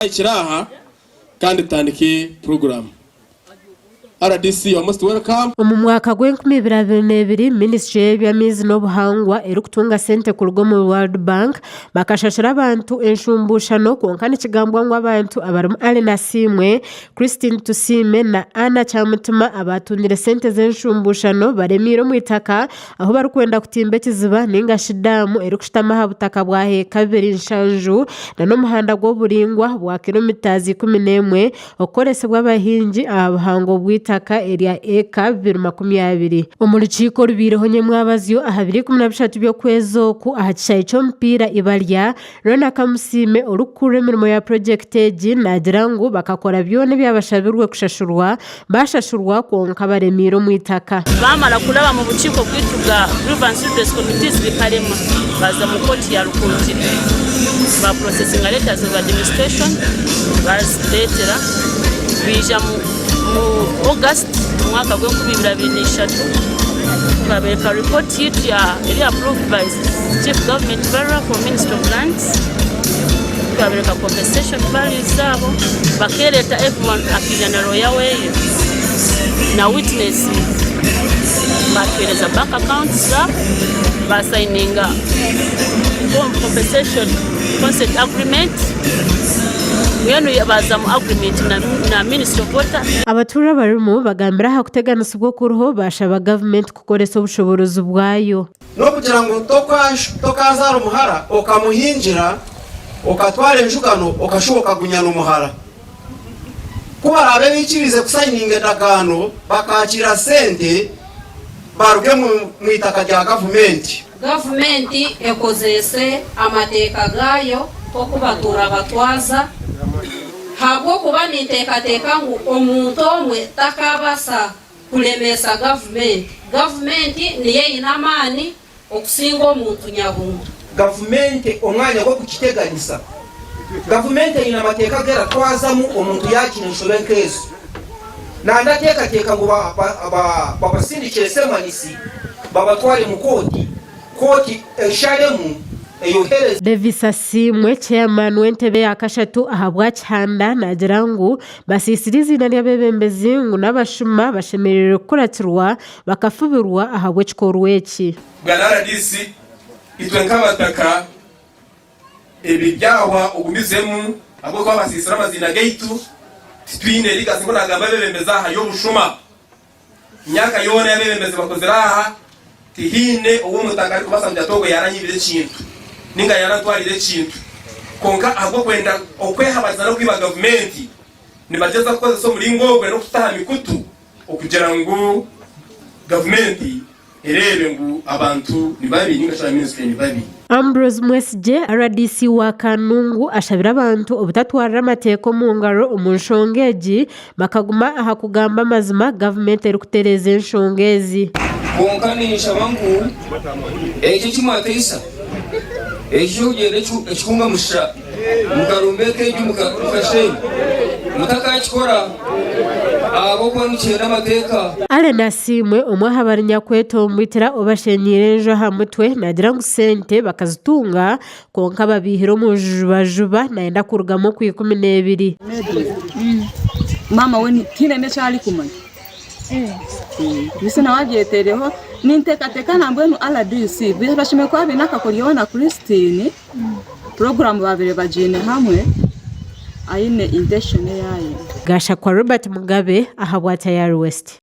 Twahikire aha kandi tutandike puroguraamu. Rdc you are most welcome. Omu mwaka gw'enkumi ibiri abiri n'ebiri, minisiture y'eby'amaizi n'obuhangwa erikutunga sente kuruga omuri World Bank bakashashura abantu enshumbuushano kwonka nikigambwa ngu abantu abarimu Allen Asiimwe, Christine Tusiime na Anna Kyamutima abaatungire sente z'enshumbuushano baremiire omu itaka ahu barikwenda kutimba ekiziba ninga shi daamu erikushutama aha butaka bwa heeka 27 n'omuhanda gw'oburaingwa bwa kiromitazi 11 okukoresibwa abahingi aha buhango bw'eitaka erya eka 220. Omu rukiiko orubaireho nyemwabazyo aha biro 13 by'okwezi oku aha kishaayi ky'omupiira Ibalya, Ronah Kamusiime orikukurira emirimo ya purogyekiti egi naagira ngu bakakora byona ebyabashabirwe kushashurwa, baashashurwa kwonka baremiire omu itaka. Baamara kuraba mu bukiiko bwaitu bwa Grievance Redress Committees bikarema, baaza mu kooti ya Rukungiri ba processinga letters of administration baazitureetera, baija mu August omu mwaka gw'enkumi ibiri abiri na ishatu twabereka report yaitu eri approved by Chief Government Valuer for Ministry of Lands, twabereka compensation values zaabo, bakeereeta everyone akaija na lawyer weye na witnesses, baatuheereza bank accounts zaabo, baasayininga compensation consent agreement, mbwenu baaza mu agreement na Ministry of Water. Abatuura abarimu bagambire aha kuteganisibwa okuriho baashaba gavumenti kukoresa obushoboorozi bwayo. N'okugira ngu tokaazaara omuhara okamuhingira, okatwara enjugano okashuba okagunyana omuhara. Ku baraabe baikiriize kusayininga endagaano bakaakiira sente baruge omu itaka rya gavumenti. Gavumenti ekozeese amateeka gaayo nk'oku batuura batwaza, ahabw'okuba ninteekateeka ngu omuntu omwe takaabaasa kuremeesa gavumenti. Gavumenti niyo eine amaani okusinga omuntu nyabuntu. Gavumenti omwanya gw'okukiteganisa. Gavumenti eine amateeka agu eratwazamu omuntu yaagira enshobe nk'ezo. Nandateekateeka ngu babasindikire esemanisi babatware mu kooti, kooti esharemu eyohereze. Davis Asiimwe, Chairman w'entebe ya kashatu ahabwa Kihanda naagira ngu Basiisire eiziina ry'abeebembezi ngu n'abashuma bashemereire kukuratirwa bakafubirwa ahabw'ekikorwa eki. Bwana rdc itwe nk'abataka ebi byahwa ogumizemu ahabw'okuba basiisire amaziina gaitu titwine legacy ngu nagamba abeebembezi aha y'obushuma. Emyaka yoona ei abeebembezi bakozire aha tihaine ou omutaka arikubaasa kugira ati ogwo yaaranyibire ekintu nainga yaarantwarire ekintu. Kwonka ahabw'okwenda okwehabariza n'okwiba gavumenti, nibagyeza kukozesa omuringo ogwo n'okututa aha mikutu okugira ngu gavumenti ereebe ngu abantu ni babi nainga shi aba minisitule ni babi. Ambrose Mwesigye, rdc wa Kanungu ashabire abantu obutatwarira amateeka omu ngaro omu nshonga egi bakaguma aha kugamba amazima gavumenti erikutereeza enshonga ezi. Kwonka ninshaba ngu ekyo eki mwateisa, ekyo ky'okugyenda ekikungamusha mukarumba eka egyo mukasheenya, mutakaakikora ahabw'okuba nikihenda amateeka. Allen Asiimwe, omwe aha bari nyakwetomboitera obashenyiire enju aha mutwe, naagira ngu sente bakazitunga kwonka babiihire omu njubajuba nayenda kurugamu Okwikumineebiri. Maama we tihaine n'eki arikumanya. Mbwenu nawe abyetereireho. Ninteekateeka nambwenu rdc bashemereire kuba baine akakoryo we na Christine. Puroguraamu baabaire bagiine hamwe aine intention ei aine. Gashakwa Robert Mugabe ahabwa Tayari West.